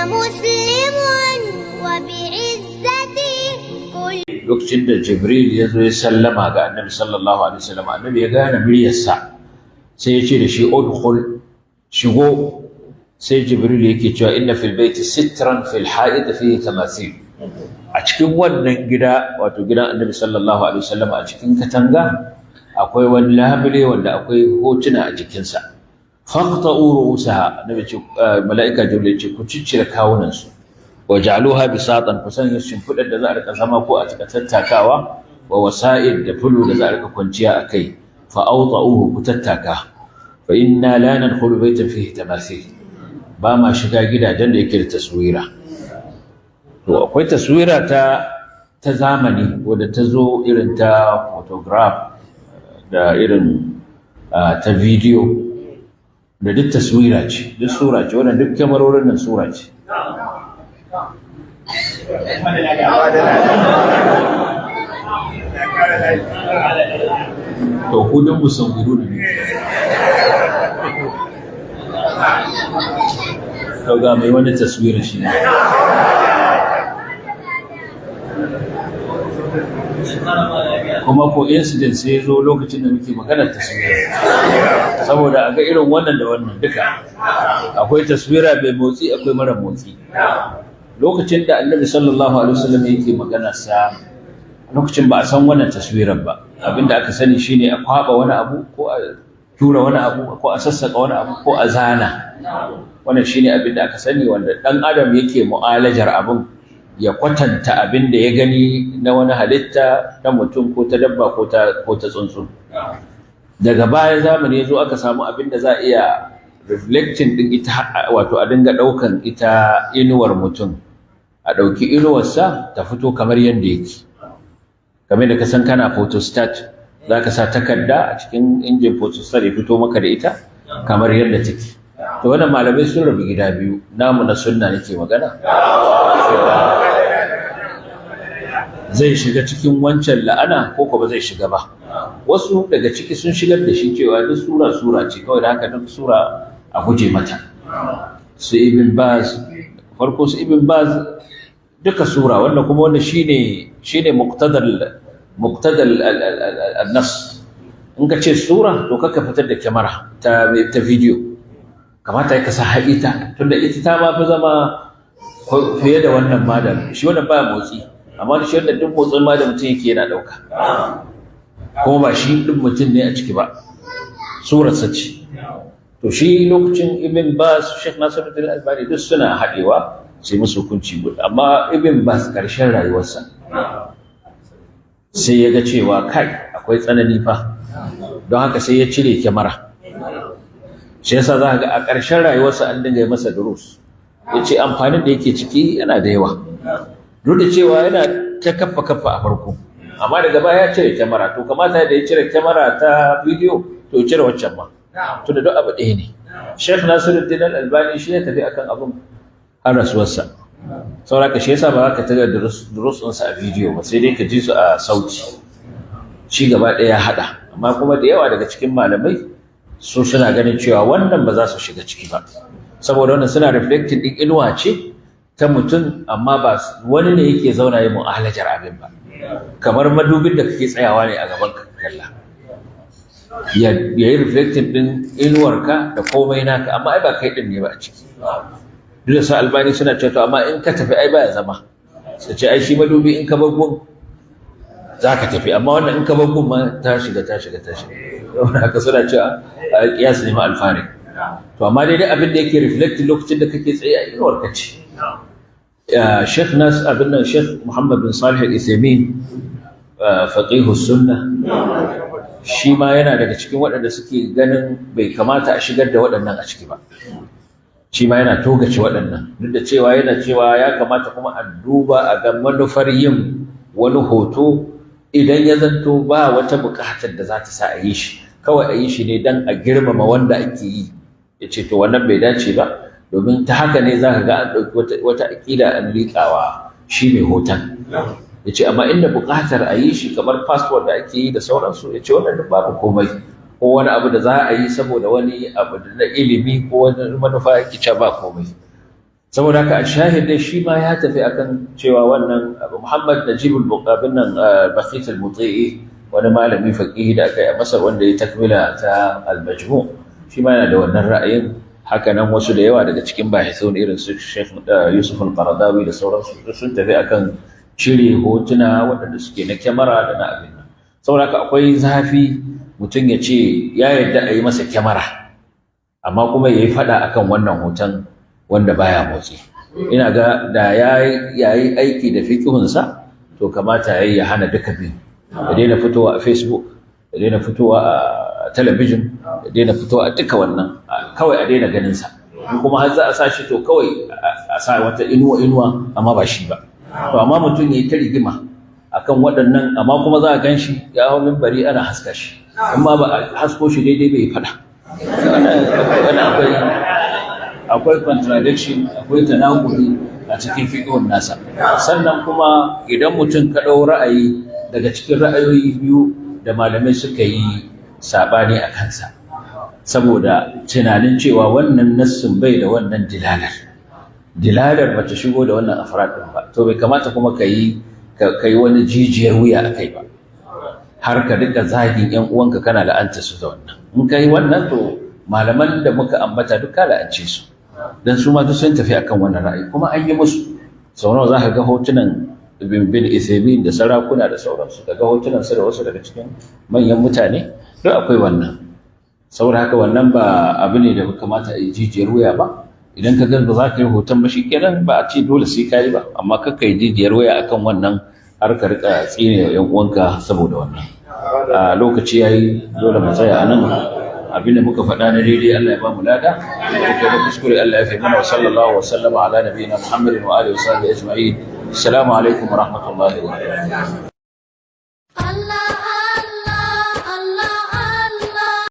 مسلم وبعزتي كل Lokacin da Jibril ya zo ya sallama ga Annabi sallallahu alaihi wasallam, Annabi ya gane muryarsa, sai ya ce da shi, "Udkhul," shigo. Sai Jibril yake cewa, "Inna fil baiti sitran fil ha'id fihi tamathil." A cikin wannan gida, wato gidan Annabi sallallahu alaihi wasallam, a cikin katanga akwai wani labule wanda akwai hotuna a jikinsa. "Faqta'u ru'usaha," Annabi ce, mala'ika Jibril ce, "Ku ciccire kawunan su. Waj'aluha bisatan," ku sanya shimfiɗar da za a rika zama ko a cika tattakawa, "wa wasa'id," da fulu da za a rika kwanciya a kai. "Fa awta'uhu," ku tattaka. "Fa inna la nadkhulu baytan fihi tamathil," ba ma shiga gidajen da yake da taswira. To akwai taswira ta zamani wadda ta zo, irin ta photograph da irin ta video, da duk taswira ce, duk sura ce. Wannan duk kyamarorin nan sura ce. To ku duk musawwiru ne. To ga mai wani taswira shi ne. Kuma ko incident sai zo lokacin da muke maganar taswira, saboda a ga irin wannan da wannan duka. Akwai taswira mai motsi, akwai mara motsi. Lokacin da Annabi sallallahu alaihi wasallam yake magana sa, lokacin ba a san wannan taswirar ba. Abinda aka sani shine a kwaba wani abu, ko a tura wani abu, ko a sassaka wani abu, ko a zana. Wannan shine abinda aka sani, wanda dan adam yake mu'alajar abin, ya kwatanta abin da ya gani na wani halitta ta mutum ko ta dabba ko ta tsuntsu. Daga baya zamani ya zo, aka samu abin da za a iya reflecting din ita, wato a dinga ɗaukan ita inuwar mutum, a ɗauki inuwarsa ta fito kamar yadda yake, kamar da ka san kana photostat, za ka sa takarda a cikin injin photostat ya fito maka da ita kamar yadda take. To wannan malamai sun rabu gida biyu, namu na sunna nake magana, zai shiga cikin wancan la'ana ko ko ba zai shiga ba. Wasu daga ciki sun shigar da shi cewa duk sura sura ce kawai, da haka duk sura a guje mata. Su Ibn Baz farko, su Ibn Baz duka sura. Wannan kuma wannan shine muqtadal an-nas. In ka ce sura, to kaka fitar da kyamara ta video, kamata ka sa haƙita, tunda ita ta ma fi zama fiye da wannan ma, da shi wannan baya motsi, amma shi wannan duk motsin ma da mutum yake yana ɗauka, kuma ba shi ɗin mutum ne a ciki ba, surarsa ce. To shi lokacin Ibn Bas, Sheikh Nasiruddin Albani, duk suna haɗewa sai musu hukunci guda. Amma Ibn Bas ƙarshen rayuwarsa sai ya ga cewa kai, akwai tsanani fa, don haka sai ya cire kyamara. Shi yasa za ka ga a ƙarshen rayuwarsa an dinga yi masa durus, ya ce amfanin da yake ciki yana da yawa, duk da cewa yana ta kaffa kaffa a farko, amma daga baya ya cire kyamara. To kamata da ya cire kyamara ta bidiyo, to ya cire waccan ma, tunda duk abu ɗaya ne. Sheikh Nasiruddin Al-Albani shi ya tafi akan abin har rasuwarsa. Saboda shi yasa ba za ka taga durus ɗinsa a bidiyo ba, sai dai ka ji su a sauti. Shi gaba ɗaya ya haɗa. Amma kuma da yawa daga cikin malamai su suna ganin cewa wannan ba za su shiga ciki ba, saboda wannan suna reflecting ɗin inuwa ce ta mutum, amma ba wani ne yake zauna yi mu'alajar abin ba, kamar madubin da kake tsayawa ne a gaban ka kalla, ya yi reflecting ɗin inuwarka da komai naka, amma ai ba kai ɗin ne ba a ciki. Duk da sa Albani suna cewa to amma in ka tafi ai baya zama. Su ce ai shi madubi in ka bar gun za ka tafi, amma wannan in ka bar gun ma ta shiga, ta shiga, ta shiga. Saboda haka suna cewa a kiyas ne ma alfari. To amma dai abin da yake reflecting lokacin da kake tsaye a inuwar ka ce. Sheikh Nas abin nan, Sheikh Muhammad bin Salih Al-Uthaymeen, faqihu sunna, shi ma yana daga cikin waɗanda suke ganin bai kamata a shigar da waɗannan a ciki ba. Shi ma yana togace waɗannan, duk da cewa yana cewa ya kamata kuma a duba a ga manufar yin wani hoto. Idan ya zanto ba wata buƙatar da za ta sa a yi shi, kawai a yi shi ne don a girmama wanda ake yi, ya ce to wannan bai dace ba, domin ta haka ne za ka ga an ɗauki wata aƙida an liƙawa shi mai hoton. Ya ce amma inda buƙatar a yi shi, kamar passport da ake yi da sauransu, ya ce wannan duk babu komai, ko wani abu da za a yi saboda wani abu na ilimi ko wani manufa, yake ce ba komai. Saboda haka a shahid dai shi ma ya tafi akan cewa wannan abu Muhammad Najib al-Buqabin nan Bakhit al-Muti'i, wani malami faqihi da aka yi a Masar wanda ya takmila ta al-Majmu, shi ma yana da wannan ra'ayin. Haka nan wasu da yawa daga cikin bahithun irin su Sheikh Yusuf al-Qaradawi da sauransu sun tafi akan cire hotuna waɗanda suke na kyamara da na abin nan. Saboda haka akwai zafi mutum ya ce ya yarda a yi masa kyamara, amma kuma ya yi faɗa akan wannan hoton wanda baya motsi. Ina ga da ya yi aiki da fiƙihunsa, to kamata ya yi ya hana duka biyu, ya daina fitowa a Facebook, ya daina fitowa a talabijin, ya daina fitowa a duka wannan, kawai a daina ganinsa. In kuma har za a sa shi, to kawai a sa wata inuwa inuwa, amma ba shi ba. To amma mutum ya yi ta rigima akan waɗannan, amma kuma za a gan shi ya hau mimbari ana haska shi, amma ba a hasko shi daidai bai faɗa. Wannan akwai contradiction, akwai tanakudi a cikin fiqhun nasa. Sannan kuma idan mutum ka ɗau ra'ayi daga cikin ra'ayoyi biyu da malamai suka yi saɓani a kansa, saboda tunanin cewa wannan nassin bai da wannan dilalar bata shigo da wannan afrad ɗin ba, to bai kamata kuma ka yi wani jijiyar wuya a kai ba, har ka rika zagin ƴan uwanka kana la'anta su da wannan. In ka yi wannan, to malaman da muka ambata duk ka la'ance su, dan su ma duk sun tafi akan wannan ra'ayi. Kuma an yi musu, sau nawa za ka ga hotunan bin Uthaymeen da sarakuna da sauransu, daga hotunan su da wasu daga cikin manyan mutane, duk akwai wannan. Saboda haka wannan ba abu ne da kamata a yi jijiyar wuya ba. Idan ka ga ba za ka yi hoton ba, shikenan, ba a ce dole sai ka yi ba, amma kar ka yi jijiyar wuya akan wannan har ka rika tsine wa yan uwanka saboda wannan. A lokaci yayi, dole mu tsaya a nan. Abinda muka faɗa na daidai, Allah ya ba mu lada. Muka yi kuskure, Allah ya fi mana. Wa sallallahu wa sallama ala nabiyina Muhammadin wa alihi wa sahbihi ajma'in. Assalamu alaikum wa rahmatullahi wa barakatuh.